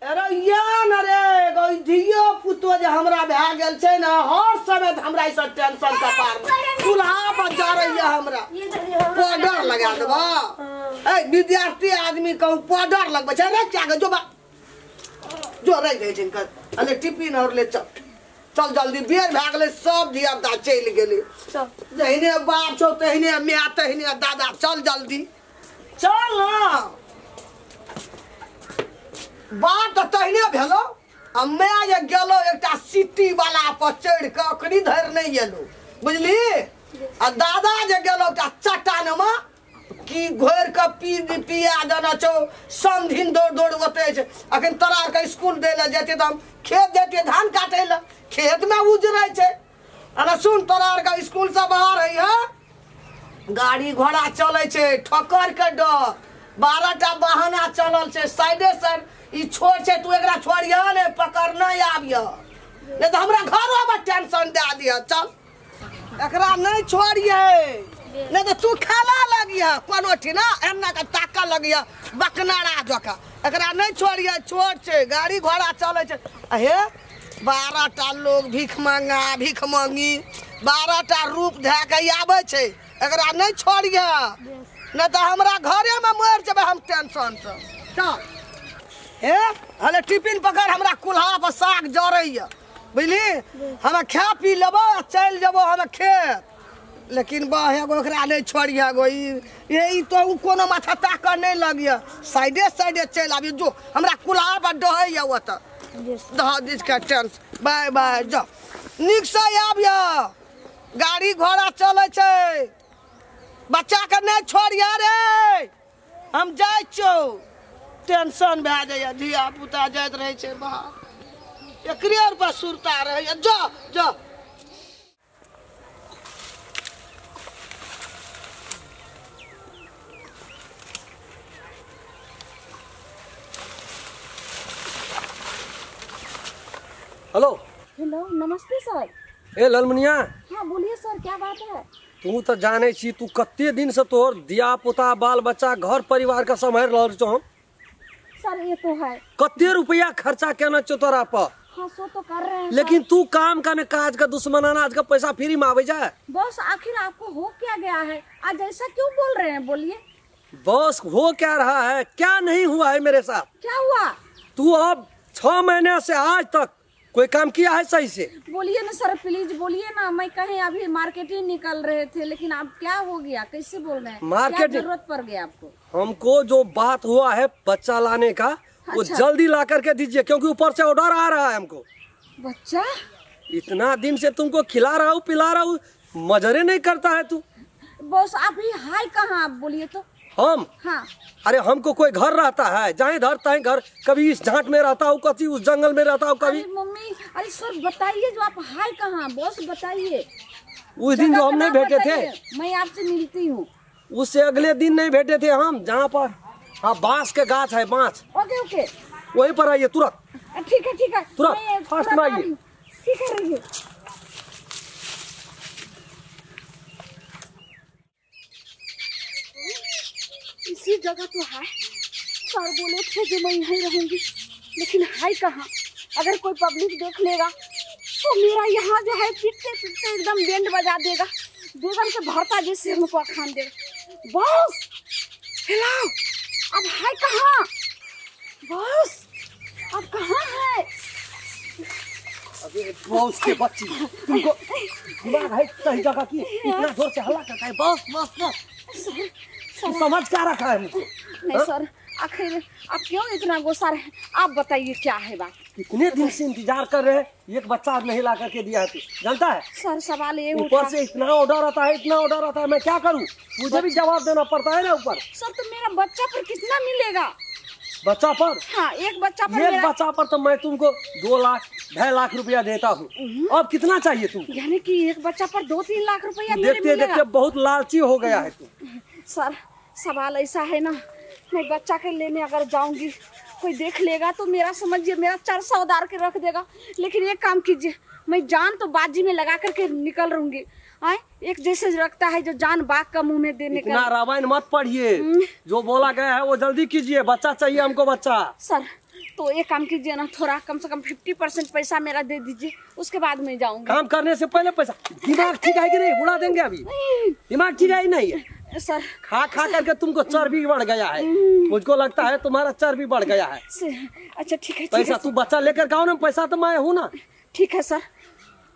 अरे या न रे गो धियो पुतो जे हमरा भए गेल छै ने, हर समय हमरा ई सब टेंशन कपार में चूल्हा पर जरैया हमरा पाउडर लगा देबा। ए विद्यार्थी आदमी कहूँ पाउडर लगबै छै रे, क्या जो बा जो रहि जाइ छै। अरे टिफिन और ले चल चल जल्दी, बेर भए गेलै, सब धिया पुता चलि गेलै। जहिने बाप छौ तहिने माय तहिने दादा, चल जल्दी चल ना। बाप तऽ तहिने भेलो आ माय जे गेलो एकटा सिटी वाला पर चढ़ि कऽ अखनी धरि नहि एलो, बुझली। आ दादा जे गेलो एकटा चट्टान मे की घोरि कऽ पी पिया देने छौ, समधिन दौड़ दौड़ ओतै छै। अखन तोरा आरके स्कूल दै लए जैतियै तऽ हम खेत जैतियै धान काटै लए, खेतमे उजरै छै। अरे सुन, तोरा आरके स्कूलसँ बाहर है, गाड़ी घोड़ा चलै छै, ठोकर के डर, 12 टा बहाना चलल छै, साइडे साइड ई छोड़ छै, तू एकरा छोड़ियह ने, पकड़ने आबियह, नहीं तऽ हमरा घरोमे टेंशन दए दिह। चल एकरा नहि छोड़ियै, नहीं तऽ तू खेला लगिह कोनो ठीना एना के ताकऽ लगिह बकनारा जकाँ। एकरा नहि छोड़ियै, छोट छै, गाड़ी घोड़ा चलै छै। हे 12 टा लोग भीख मांगा भीख मांगी 12 टा रूप धए के आबै छै, एकरा नहि छोड़ियह, नहीं तऽ हमरा घरेमे मरि जेबै हम टेंशनसँ। चल हे हले टिफिन पकड़, हमरा कुल्हा पर साग जरैया, बुझली। हमे खा पी लेबो आ चलि जेबो हमे खेत, लेकिन बह एगो एकरा नहि छोड़ियह गो, ई तो उ कोनो माथा ताकऽ नहि लगियह, साइडे साइडे चलि आबी जो, हमरा कुल्हा पर डहैया ओतऽ दह दिसके टेंशन। बाय बाय, जा नीकसँ आबियह, गाड़ी घोड़ा चलै छै, बच्चाके नहि छोड़ियह रे, हम जाइ छियौ। टेंशन भए जाइए, धिया पुता जाइत रहै छै बाहर, एकरे आर पर सुरता रहैया। जा जा हेलो हेलो, नमस्ते सर। ए ललमुनिया। हाँ बोलिए सर, क्या बात है? तू तो जाने छी, तू कते दिन से तोहर धिया पुता बाल बच्चा घर परिवार के सम्हारि रहल छौ हम। सर ये तो है। कते रुपया खर्चा केने छौ तोरा पर? हाँ सो तो कर रहे हैं, लेकिन तू काम का ने काज का दुश्मन अनाज का पैसा फ्री में आवे जाए। बॉस आखिर आपको हो क्या गया है, आज ऐसा क्यों बोल रहे हैं, बोलिए। बॉस हो क्या रहा है, क्या नहीं हुआ है मेरे साथ? क्या हुआ? तू अब 6 महीने से आज तक कोई काम किया है सही से? बोलिए ना सर, प्लीज बोलिए ना। मैं कहीं अभी मार्केटिंग निकल रहे थे, लेकिन आप क्या हो गया, कैसे बोल रहे हैं? मार्केट जरूरत पड़ गया आपको? हमको जो बात हुआ है बच्चा लाने का, वो अच्छा। जल्दी ला करके दीजिए, क्योंकि ऊपर से ऑर्डर आ रहा है हमको। बच्चा इतना दिन से तुमको खिला रहा हूँ पिला रहा हूँ, मजरे नहीं करता है तू। बॉस आप ही हाय कहाँ, आप बोलिए तो। हम? हाँ। अरे हमको कोई घर रहता है, जहाँ धर तहीं घर, कभी इस झांट में रहता हूँ, कभी उस जंगल में रहता हूँ, कभी। अरे मम्मी, अरे सर बताइए जो आप हाय कहाँ, बॉस बताइए। उस दिन जो हम नहीं भेटे थे, मैं आपसे मिलती हूँ, उससे अगले दिन नहीं भेटे थे हम, जहाँ पर हाँ बांस के गाछ है, बांस। ओके ओके, वहीं पर आइए तुरंत। ठीक है ठीक है, तुरंत फास्ट में आइए। ठीक है रहिए। इसी जगह तो है, सर बोले थे जो मैं यहीं रहूंगी, लेकिन है कहाँ? अगर कोई पब्लिक देख लेगा तो मेरा यहाँ जो है पीटते पीटते एकदम बैंड बजा देगा, बेगन के भरता जैसे हमको खान देगा। बॉस हेलो, अब है कहाँ? बॉस अब कहाँ है? अबे बॉस के बच्ची, तुमको दिमाग है सही जगह की? इतना जोर से हल्ला करता है बॉस बॉस बॉस। सर समझ क्या रखा है मुझको? नहीं सर, आखिर आप क्यों इतना गुस्सा रहे, आप बताइए क्या है बात? कितने दिन से इंतजार कर रहे हैं, एक बच्चा नहीं ला करके दिया है, तू जानता है? सर सवाल ये ऊपर से इतना ऑर्डर आता है, इतना ऑर्डर आता है, मैं क्या करूं? मुझे भी जवाब देना पड़ता है ना ऊपर। सर तो मेरा बच्चा पर कितना मिलेगा? बच्चा पर? हाँ एक बच्चा पर, एक बच्चा पर तो मैं तुमको 2 लाख 2.5 लाख रुपया देता हूँ, अब कितना चाहिए तुम? यानी कि एक बच्चा पर 2-3 लाख रुपया? देखते देखते बहुत लालची हो गया है तू। सर सवाल ऐसा है ना, मैं बच्चा के लेने अगर जाऊंगी कोई देख लेगा तो मेरा समझिए मेरा 400 उधार के रख देगा। लेकिन एक काम कीजिए, मैं जान तो बाजी में लगा करके निकल रहूंगी। आए एक जैसे रखता है जो जान बाघ का मुंह में देने का। इतना रामायण मत पढ़िए, जो बोला गया है वो जल्दी कीजिए। बच्चा चाहिए हमको, बच्चा। सर तो एक काम कीजिए ना, थोड़ा कम से कम 50% पैसा मेरा दे दीजिए, उसके बाद मैं जाऊंगी। काम करने से पहले पैसा। दिमाग ठीक है कि नहीं? उड़ा देंगे अभी। दिमाग ठीक है नहीं है सर? खा खा करके तुमको चर्बी बढ़ गया है, मुझको लगता है तुम्हारा चर्बी बढ़ गया है। अच्छा ठीक है, पैसा तू बच्चा लेकर आओ ना, पैसा तो मैं हूँ ना। ठीक है सर,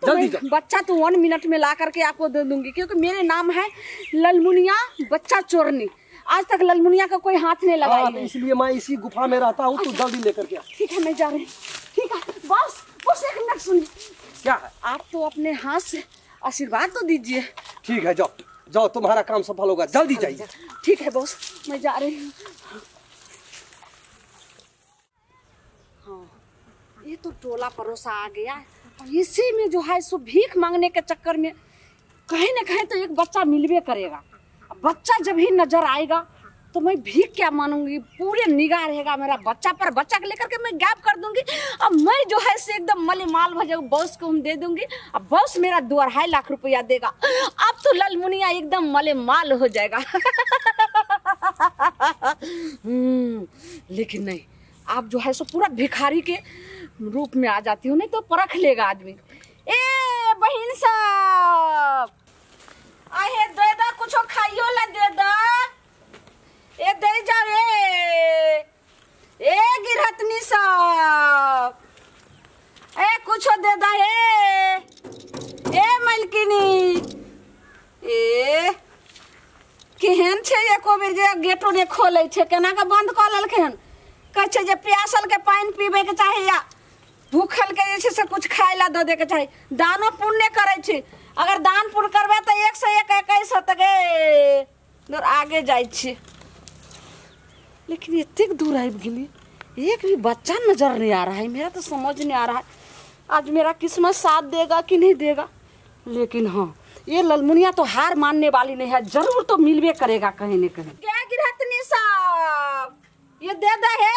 तो जल्दी बच्चा तो 1 मिनट में ला करके आपको दे दूंगी, क्योंकि मेरे नाम है ललमुनिया बच्चा चोरनी। आज तक ललमुनिया का कोई हाथ नहीं लगाया, इसलिए मैं इसी गुफा में रहता हूँ। तू जल्दी लेकर के। ठीक है मैं जा रही हूँ। ठीक है बस बस 1 मिनट सुनिए। क्या है? आप तो अपने हाथ से आशीर्वाद तो दीजिए। ठीक है जाओ जाओ, तुम्हारा काम सफल होगा, जल्दी जाइए। ठीक है बॉस मैं जा रही हूँ। हाँ ये तो टोला परोसा आ गया, और इसी में जो है सो भीख मांगने के चक्कर में कहीं ना कहीं तो एक बच्चा मिलवे करेगा। बच्चा जब ही नजर आएगा तो मैं भीख क्या मानूंगी, पूरे निगाह रहेगा मेरा बच्चा पर। बच्चा को लेकर के मैं गैप कर दूंगी और मैं जो है से एकदम मले माल हो जाऊँ, बॉस को हम दे दूंगी और बॉस मेरा 2-2.5 लाख रुपया देगा। अब तो ललमुनिया एकदम मले माल हो जाएगा। लेकिन नहीं, आप जो है सो पूरा भिखारी के रूप में आ जाती हो, नहीं तो परख लेगा आदमी। ए बहन साहब आहे दे दा कुछ खाइयो ला दे दा, ए दे जा रे, ए गिरहतनी साहब ए कुछ दे दा, ए मलकिनी ए केहन छे एको बेर जे गेटो ने खोलै छे, केना के बंद क लेलकै हन। कहै छे जे प्यासल के पानि पीबे के चाही या भूखल के जे छै से कुछ खाय ला the they के चाही। दानो पुण्य करै छी, अगर दान पुण्य करबै तऽ 101 21 होतै दूर आगे जाइ छी। लेकिन एतेक दूर आबि गेली, एक भी बच्चा नजर नहीं आ रहा है। मेरा तो समझ नहीं आ रहा है आज मेरा किस्मत साथ देगा कि नहीं देगा। लेकिन हाँ ये ललमुनिया तो हार मानने वाली नहीं है, जरूर तो मिलवे करेगा कहीं न कहीं। क्या गिरहतनी साहब ये दे दे हे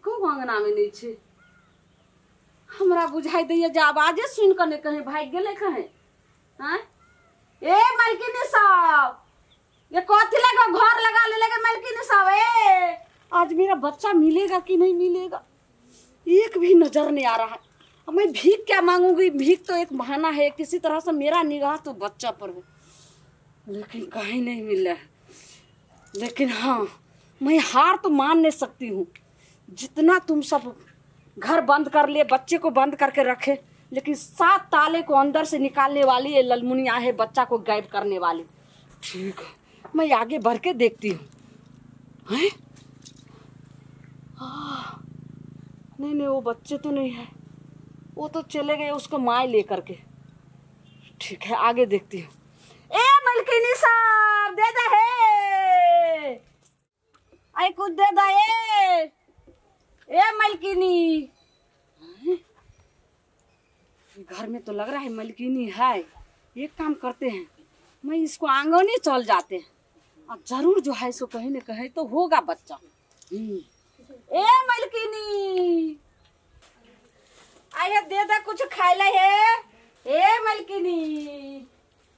को अंगना में नहीं छे, हमरा बुझाई दैया जे आवाजे सुन के नहीं कहीं भागि गेलै कहीं। हाँ ए मलकिनी साहब ये कथी लगा घर लगा ले लगे मलकिनी साहब, ए आज मेरा बच्चा मिलेगा कि नहीं मिलेगा, एक भी नजर नहीं आ रहा है। अब मैं भीख क्या मांगूंगी, भीख तो एक बहाना है, किसी तरह से मेरा निगाह तो बच्चा पर है, लेकिन कहीं नहीं मिल रहा है। लेकिन हाँ मैं हार तो मान नहीं सकती हूँ, जितना तुम सब घर बंद कर लिए, बच्चे को बंद करके रखे, लेकिन 7 ताले को अंदर से निकालने वाली ये ललमुनिया है, बच्चा को गायब करने वाली। ठीक है मैं आगे बढ़ के देखती हूँ। हैं नहीं नहीं वो बच्चे तो नहीं है, वो तो चले गए उसको माए लेकर के। ठीक है आगे देखती हूँ। ए मलकिनी साहब दे दे हे आई कुछ दे दे ए मलकिनी। घर में तो लग रहा है मलकिनी है। एक काम करते हैं मैं इसको आंगन ही चल जाते हैं और जरूर जो है सो कहीं न कहीं तो होगा बच्चा। ए मलकिनी आये दे दे कुछ खाए ले है। ए मलकिनी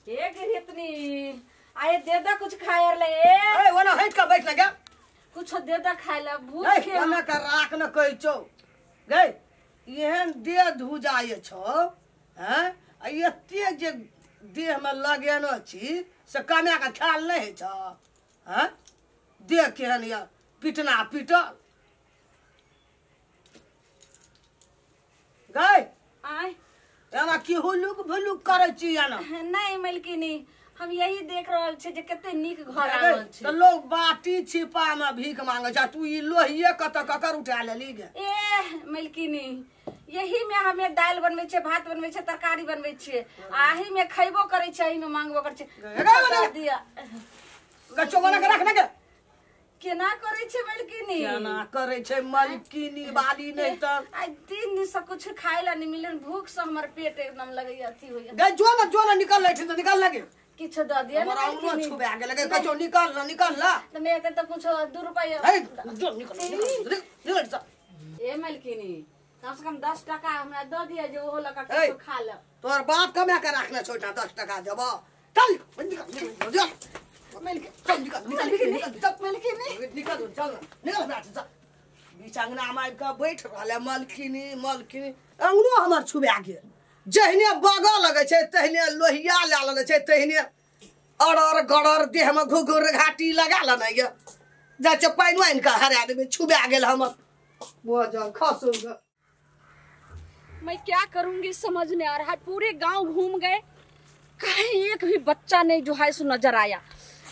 ए गिरहतनी आये दे दे कुछ खाए ले। ए ओना हट के बैठ लगा कुछ दे दे खाए ले भूख है ओना का राख न कहै छौ गई एहन देह धुजाय छौ हैं आ एते जे देह में लगेनो छी से कमे के ख्याल नहीं है छौ हैं देह केहन या पिटना पिटल गई आय एना की हुलुक भुलुक करै छी एना। नहीं मलकिनी हम यही देख रहल छी जे कते नीक घर आंगन छै। त लोग बाटी छिपा में भीख मांगे छै तू ई लोहिये कत ककर उठा लेली गे। ए मलकिनी यही में हमें दाल बनबै छै भात बनबै छै तरकारी बनबै छै आही में खैबो करै छै आही में मांगबो करै छै। दिया गचो बना के रख ने के केना करै छै मलकिनी केना करै छै मलकिनी वाली नहीं त आइ 3 दिन से कुछ खाय ला नहीं मिलन भूख से हमर पेट एकदम लगैया अथी होइया। गई जो ना निकल लैठिन त निकल लगे किछ द दिया हमरा उनो छुबा गेल लगे कचो निकल ना निकल ला त मैं त कुछ 2 रुपया ए जो निकल निकल जा। ए मलकिनी कम से कम 10 टका हमरा the दिया जे ओहो लका किछ खा ले। तोर बाप कमा के राखने छोटा 10 टका देबो चल निकल निकल जा। चल निकल निकल निकल चल निकल चल निकल हमरा चल। बीच अंगना में आबि कऽ बैठ रहल मलकिनी मलकिनी। अंगनो हमर छुबा गेल। जहिने बगऽ लगै छै तहिने लोहिया लए लेने छै, तहिने अड़र गड़र देह में घुघुर घाटी लगा लेने ये। जाइ छै पानि आनि कऽ हरा देबै, छुबा गेल हमर। बोझल खसू। मैं क्या करूंगी समझ नहीं आ रहा है। पूरे गांव घूम गए, कहीं एक भी बच्चा नहीं जो है सो नजर आया।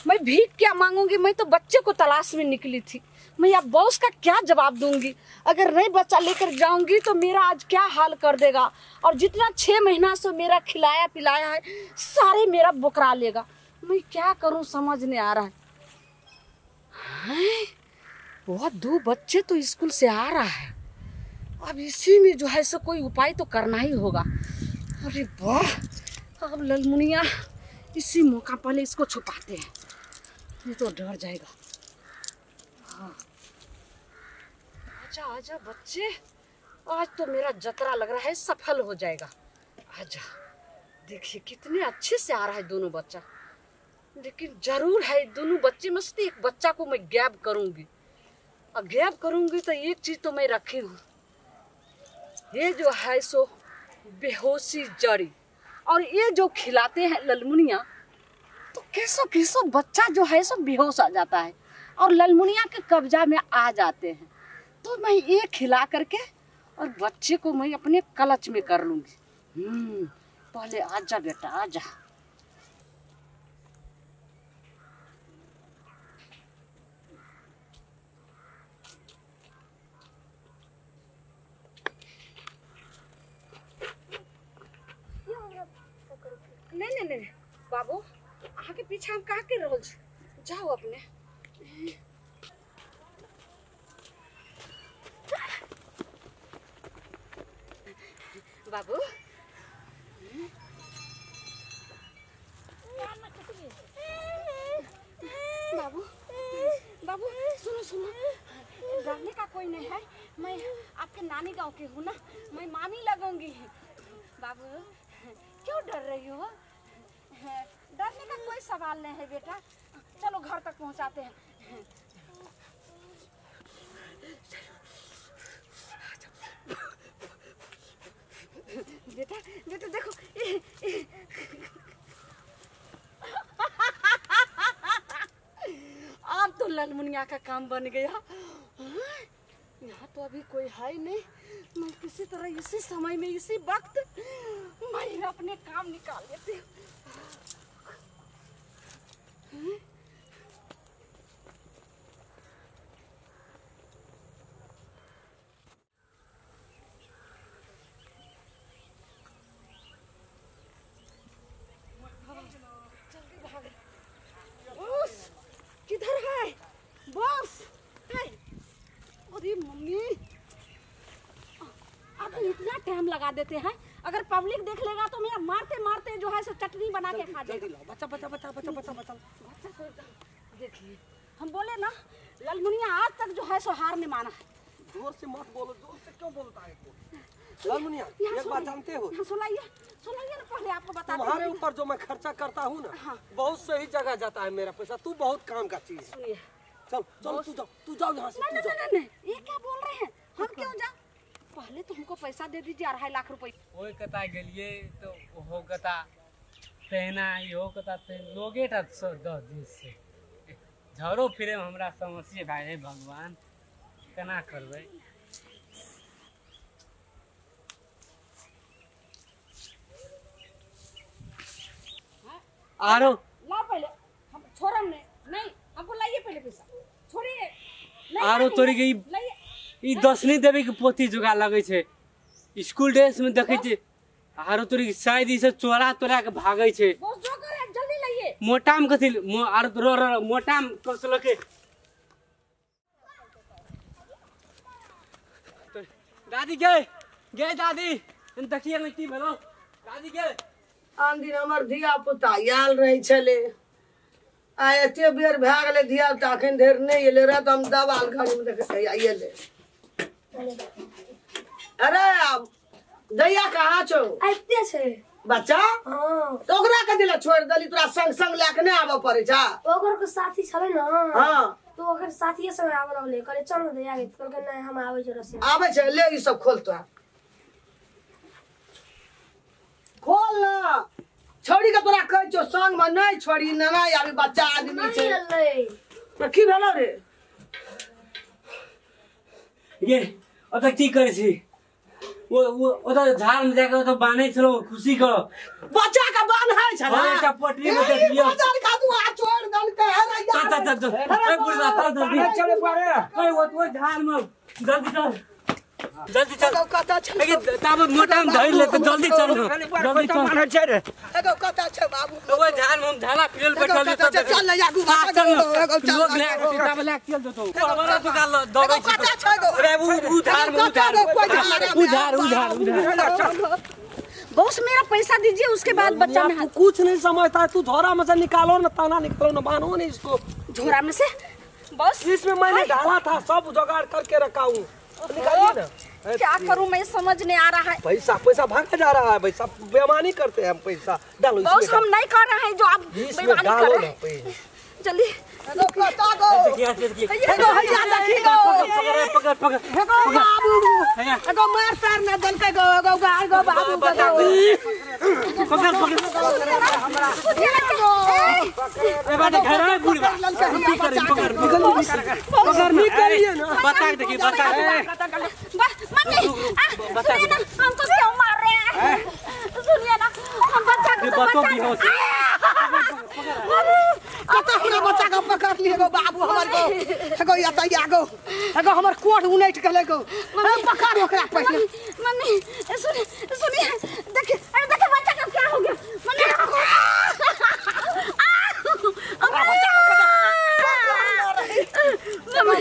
मैं भीख क्या मांगूंगी, मैं तो बच्चे को तलाश में निकली थी। मैं अब बॉस का क्या जवाब दूंगी? अगर नहीं बच्चा लेकर जाऊंगी तो मेरा आज क्या हाल कर देगा। और जितना 6 महीना से मेरा खिलाया पिलाया है सारे मेरा बोकरा लेगा। मैं क्या करूं समझ नहीं आ रहा है। वह 2 बच्चे तो स्कूल से आ रहा है, अब इसी में जो है सो कोई उपाय तो करना ही होगा। अरे वाह, अब ललमुनिया इसी मौका पहले इसको छुपाते हैं, ये तो डर जाएगा। हाँ आजा आजा बच्चे, आज तो मेरा जतरा लग रहा है सफल हो जाएगा। आजा, देखिए कितने अच्छे से आ रहा है दोनों बच्चा। लेकिन जरूर है दोनों बच्चे में से एक बच्चा को मैं गैब करूँगी, और गैब करूँगी तो एक चीज़ तो मैं रखी हूँ, ये जो है सो बेहोशी जड़ी। और ये जो खिलाते हैं ललमुनिया, तो कैसो कैसो बच्चा जो है सो बेहोश आ जाता है और ललमुनिया के कब्जा में आ जाते हैं। तो मैं ये खिला करके और बच्चे को मैं अपने कलच में कर लूँगी। पहले आजा बेटा आजा। नहीं नहीं नहीं बाबू, अहाँ के पीछे हम का कर रहल छी, जाओ अपने। बाबू बाबू बाबू सुनो सुनो, डरने का कोई नहीं है, मैं आपके नानी गांव की हूँ ना, मैं मामी लगूंगी। बाबू क्यों डर रही हो? डरने का कोई सवाल नहीं है बेटा, चलो घर तक पहुंचाते हैं। बेटा बेटा देखो, अब तो ललमुनिया का काम बन गया। यहाँ तो अभी कोई है नहीं, मैं किसी तरह इसी समय में इसी वक्त मैं अपने काम निकाल लेती हूँ। जल्दी भाग। बॉस किधर है? बॉस है। अरे मम्मी, आप इतना टाइम लगा देते हैं, अगर पब्लिक देख लेगा तो मेरा मारते मारते जो है सो चटनी बना के खा जाएगा। बच्चा बच्चा बच्चा बच्चा बच्चा बच्चा बच्चा। देखिए हम बोले ना, ललमुनिया आज तक जो है सो हार नहीं माना है। जोर से मत बोलो, जोर से क्यों बोलता है तू? ललमुनिया एक बात जानते हो? सुनाइए सुनाइए ना, पहले आपको बता। तुम्हारे ऊपर जो मैं खर्चा करता हूँ ना, हाँ। बहुत सही जगह जाता है मेरा पैसा, तू बहुत काम का चीज है। सुनिए, चल चल तू जाओ, तू जाओ यहाँ से। नहीं नहीं नहीं, ये क्या बोल रहे हैं, हम क्यों जाओ? पहले तो हमको पैसा दे दीजिए 2.5 लाख रुपए। ओहि कता गेलिए तो ओहो कता तेना इहो कता लोगे टा 10 दिन से झरो फिरे में हमरा समस्या भए हे भगवान, केना करबै? आरो ला पहले, हम छोड़म नहीं, नहीं हमको लाइए पहले पैसा, छोड़िए। आरो तोरी के ई दसनी देवी के पोथी जुगा लगे छै, स्कूल ड्रेस में देखे छै। आरो तोरी शायद ई सब चोरा तोरा के भागे छै। बॉस जो करे जल्दी लाइए। मोटा में कथि आरो रो रो मोटा में कसलो के। दादी गे गे दादी, देखिए ने की भेलो दादी गे। आन दिन हमर धिया पुता आयल रहे छले, आ एते बेर भए गेलै धिया पुता अखन धरि नहि एलै रह, तऽ हम दबाल घरमे देखै एलै। अरे दैया कहाँ छौ? आबिते छै। बच्चा हां तो ओकरा के दिला छोड़ देली तोरा संग संग लए के नै आबऽ पड़ै छ ओकर के साथी छलै न हां तो ओकर साथी संग आबऽ लगलै कहले चल दे आगे कहलकै नै हम आबै छै रसे आबै छै ले ई सब खोल तोरा खोल ना छोड़ी के तोरा कहै छौ संग में नै छोड़ी ना आबी बच्चा आदमी छै नहीं की भेलौ रे ये ओतऽ की करै छी वो वो ओतऽ झाड़ में जाके ओतऽ बान्है छलौ खुशी के बच्चा के बान्है छलै हाँ, एकटा पटरी में देखलियौ। बाजार का तू आ छोड़ देलकै अरे चल चल चल चल ए बुढ़वा चल जल्दी चले पारे ए वो झाड़ में जल्दी चल जल्दी चल एगो कतऽ छै ए ताब मोटा में धरि ले त जल्दी चल जल्दी चल मानै छै रे एगो कतऽ छै बाबू ओइ झाड़ में हम झाला फिरल बैठल एगो कतऽ छै? चल ना आगू चल एगो चल लोग ले के ताब ले के चल देतौ हमरा दुकान ल दौड़ै एगो कतऽ छै एगो अरे उ झाड़ में उ झाड़ उ झाड़ उ झाड़ उ झाड़ बॉस मेरा पैसा दीजिए उसके बाद बच्चा में तू कुछ नहीं समझता तू झोरा में से निकालो ना ताना निकालो ना बांधो नहीं इसको झोरा में से बॉस इसमें मैंने डाला था सब जुगाड़ करके रखा हूँ निकालिए ना क्या करूं मैं समझ नहीं आ रहा है पैसा पैसा भागा जा रहा है भाई सब बेईमानी करते हैं हम पैसा डालो बॉस हम नहीं कर रहे हैं जो आप इसमें बेईमानी कर डालो रहे ना हैं पैसा जल्दी एगो कतऽ गो एगो हैया देखी गो पकड़ पकड़ पकड़ एगो बाबू हैया एगो मार तार ना देलकै गो एगो गार गो बाबू गो पकड़ पकड़ ए बाटे घर है बुढ़वा की करे पकड़ पकड़ निकालिए ना बता के देखी बता के मम्मी सुनिए ना हमको क्यों मार रहे हैं सुनिए ना हम बच्चा को तो बच्चों बच्चा बेहोश कतऽ हमरा बच्चा के पकड़ लिए गो बाबू हमर गो एगो एतऽ आ गो एगो हमर कोट उनैट गेलै गो पकड़ ओकरा पहिले मम्मी सुनिए सुनिए देखिए अरे देखिए बच्चा का क्या हो गया मम्मी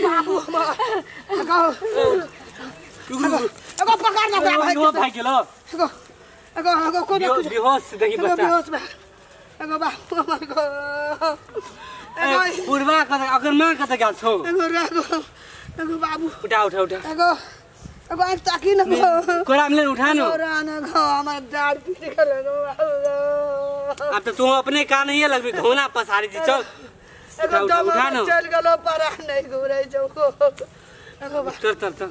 बाबू हमर एगो एगो पकड़ ना ओकरा भाई यो भाई गेलो एगो एगो एगो कोनो बेहोश देखी एगो बच्चा बेहोश भए एगो बाबू हमर गो एगो बुढ़वा कत अगर मां कत गेल छौ एगो रे एगो एगो बाबू उठा उठा उठा एगो एगो आँख ताकी न गो कोरा में ले उठा न एगो रान गो हमर डाँड़ पीट गेल गो बाबू अब तो तू अपने का नहीं है लगबी घोना पसारी जी चल एगो उठा उठा उठा न चल गेलो परा नहीं घुरै छौ एगो बा- चल चल चल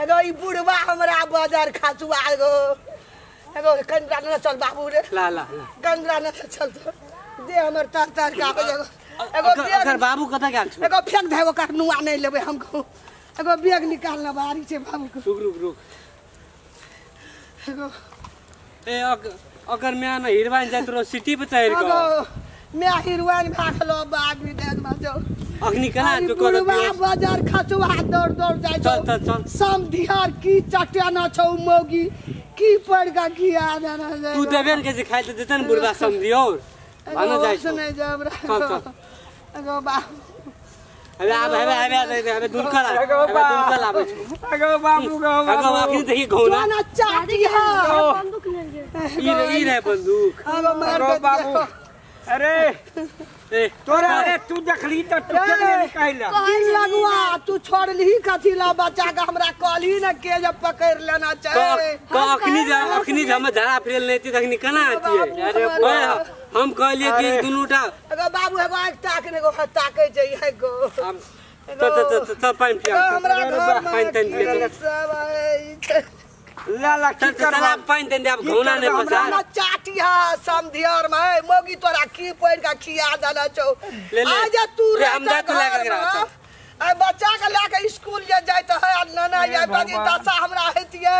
एगो ई बुढ़वा हमरा बाजार खाचुआ एगो एगो कंजरा न चल बाबू रे ला ला ला कंजरा न चल दे हमर तर तर के आबै एगो एगो अगर बैग बाबू कत गेल छौ एगो फेंक दे ओकर नुआ नहीं लेबै हमको एगो बैग निकालना बारी छै बाबू के रुक रुक रुक एगो ए अगर मैं न हिरवाइन जाइत रहो सिटी पे चढ़ एगो के मैं हिरवाइन भए गेलो बाबू दे दो अखनी केना अरे तू कर बुढ़वा बाजार खचुआ दौड़ दौड़ जाइ छौ चल चल चल समधियार की चटियाना छौ मौगी की पड़ का की आ जाना तू देबे न के जे खाइ त देतन बुढ़वा समझी और भाना जाइ छौ नहीं जा हमरा चल चल एगो बाबू अबे आब हेबे हेबे हेबे दुनकल एगो हेबे दुनकल आबै छौ अगो बाबू गो अगो अखनी देखी घोना जाना चाहती है बंदूक ले गए ई ई रे बंदूक एगो मार अगो दे बाबू अरे ए तोरा अरे तू देखली त तू के नहीं कहला की लगुआ तू छोड़लही कथी ला बच्चा के हमरा कहलही न के जब पकड़ लेना चाहे क अखनी जा अखनी जे हम झड़ा फिरल नहीं थी तखनी केना आतिए अरे ओए हम कहलिए कि दुनूटा एगो बाबू एगो आँख ताक ने एगो ताकै छै इहे गो आब चल चल चल चल पानि पिया एगो हमरा घर में पानि तानि पिया की सब है छै। ला ला चल की चल चल करबा आब पानि तानि दे आब घोना नहीं हमरा पसार ना चाटी है समधियार में है मौगी तोरा की पढ़ के खिया देने छौ ले ले। आज तू ले, हम रहता जात लए के घरमे, रहता। आ बच्चा के लए के स्कूल जे जाइत है आ नाना या बाजी दशा हमरा हेतिए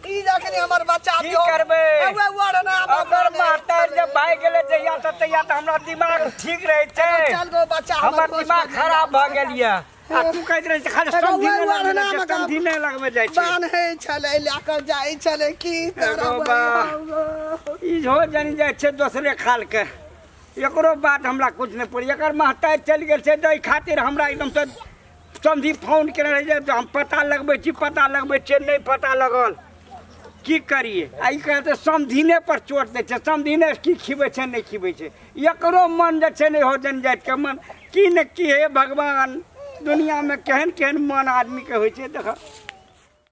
ई जखनी हमर बच्चा की करबै? ओए वरना अगर मास्टर जब भाग गेलै जहिया तऽ तहिया तऽ हमरा दिमाग ठीक रहै छै चल गो बच्चा हमर दिमाग खराब भऽ गेल यऽ आ तू कहैत रहै छै खाली एगो समझी ओहि नहि लगबै वरना छै मे समझी नहि लगबै जाइ छै बान्है छलै लए कऽ जाइ छलै की एगो बा। ई हो जानि जाइ छै दोसरे खालके एकरो बात हमरा कुछ नहि पड़ी एकर महताइ चलि गेल छै तऽ एहि खातिर हमरा एकदम से समझी फोन केने रहै जे हम पता लगबै छी पता लगबै छियै नहि पता लगल की करिए आ ई कहते समधिने पर चोट दै छै समधिने की खिबै छै नहि खिबै छै एकरो मन जे छै नहि हो जन जातिके मन की ने की हे भगवान दुनियामे केहन केहन मन आदमीके होइ छै देख।